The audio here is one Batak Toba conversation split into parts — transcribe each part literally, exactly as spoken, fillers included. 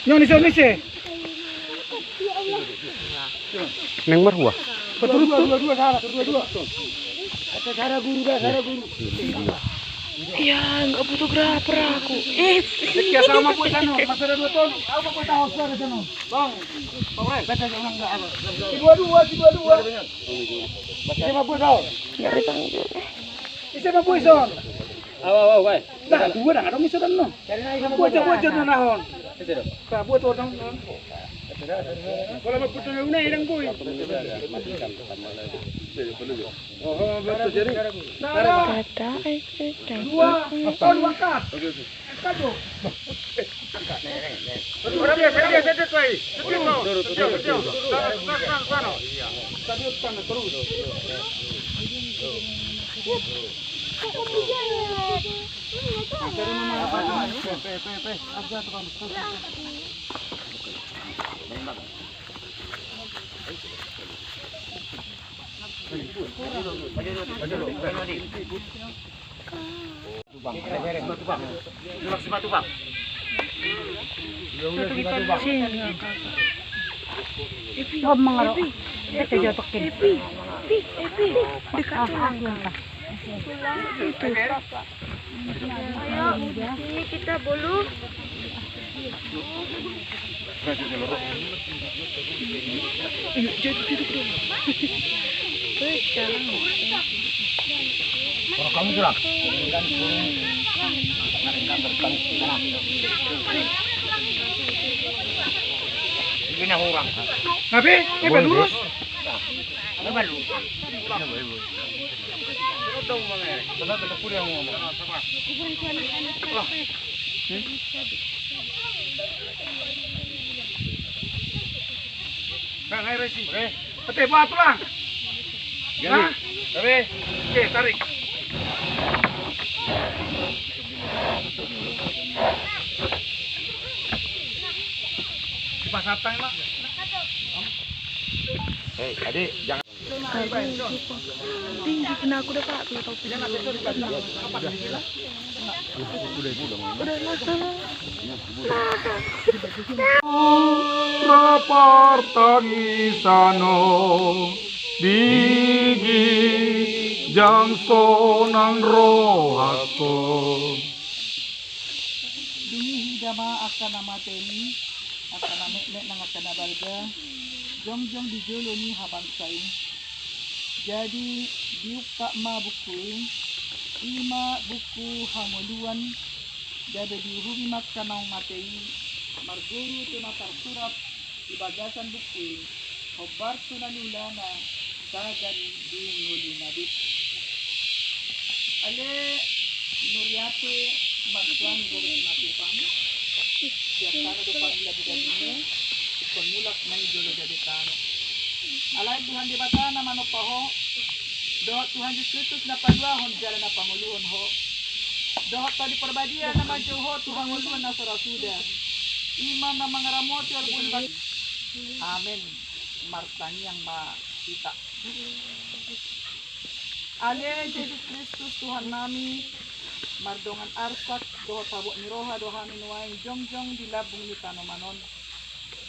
Nyon ise, nise. Naeng marhua. Betul, betul. Dua, dua, dua, salah, dua, dua. Kata salah guru, dah, salah guru. Ya, nggak fotografer aku. Eh, ya sama buat sana, masa ada dua ton. Apa buat tahu sudah ada sana? Bang, Bang Ren. Baca aja ulang, nggak apa. Si dua dua, si dua dua. Ise ma boi son? Ise ma boi son? Awa, awa, awa. Nah, dua dah, ada musuh dan no. Bocah, bocah, no, nahon. Nah, buat orang. Kalau mau putus, una yang boi. Kata, eh, eh, dua, oh, dua kat. Oke, oke. Tubang. Tubang, si Matubang. Om mangaro. Epi, Epi, Epi, Epi, dekat tulang. Ayo, sini kita bolu. Kalau kamu curang. Ini orang. Tapi, ini lurus. Ini lurus. Bang, ayo, Resi. Oke. Oke, buat tulang. Nah. Oke. Oke, tarik. Pasatang, Mak. Hei, adik, jangan. Tinggi kena aku dapat, aku tahu. Udah, udah, udah. Rapartangisan on, di ginjang sonang rohangku. Dung i hida ma angka na mate i, angka na metmet nang angka na balga, jongjong di jolo ni habangsa i. Jadi diungkap ma buku i, i ma buku hangoluan, gabe diurupi ma angka naung mate i, marguru tu na tarsurat di bagasan buku i, hombar tu na niulana, sagan di ngoluna be. Ale muriate, marsuani boru na tupang, sian tano do pangula di dagingmu, ingkon mulak ma i jolo gabe tano. Alai Tuhan Debata na manompa ho, dohot Tuhan Jesus Kristus na paluahon jala na pangoluhon ho, dohot Tondi Parbadia na manjou ho tu hangoluan na so ra suda, i ma na mangaramoti horbo ni bangso. Amen. Martangiang ma hita. Ale Jesus Kristus Tuhan nami, mardongan arsak dohot habot ni roha do hami nuaeng jongjong di lambung ni tanoman on.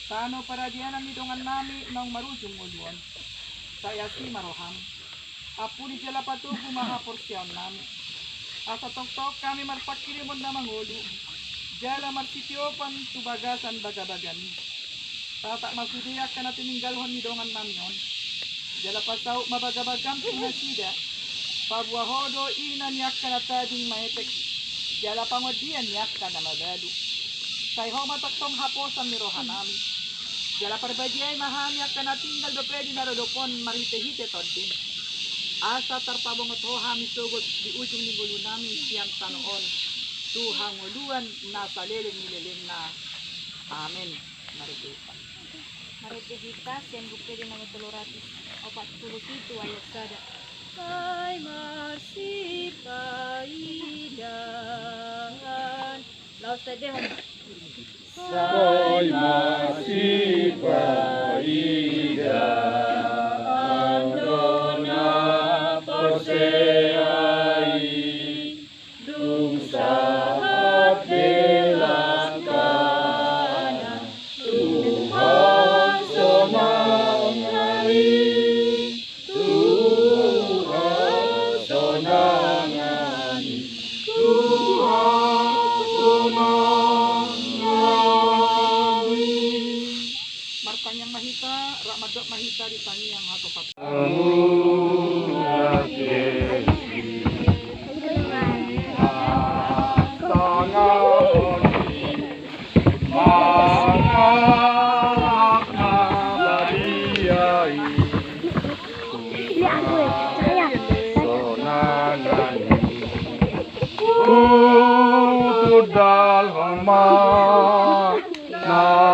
Tano paradianan ni dongan nami naung marujung ngolu on. Sai asi ma roham. Ampuni jala patogu ma haporseaon nami. Asa tongtong hami marpanghirimon na mangolu, jala marsitiopan tu bagasan bagabagam i. Tatap ma sude angka na tininggalhon ni dongan nami on. Jala pasaut ma bagabagam tu nasida. Paboa ho do ina ni angka na tading maetek, jala pangondian ni angka na mabalu. Sai ho ma tongtong haposan ni roha nami. Jala parbadiai ma hami angka na tinggal dope di na rorobot on marhitehite tondim. Asa tarpabongot ho hami sogot di ujung ni ngolu nami sian tano on, tu hangoluan na saleleng ni lelengna. Amen. Marende hita. Marende hita sian Buku Ende nomor tolu ratus opat puluh pitu ayat sada. Sai marsipaidan. Laos tadehon. Sai marsipaidan do na porsea i. Dung sahat di langkana, ma na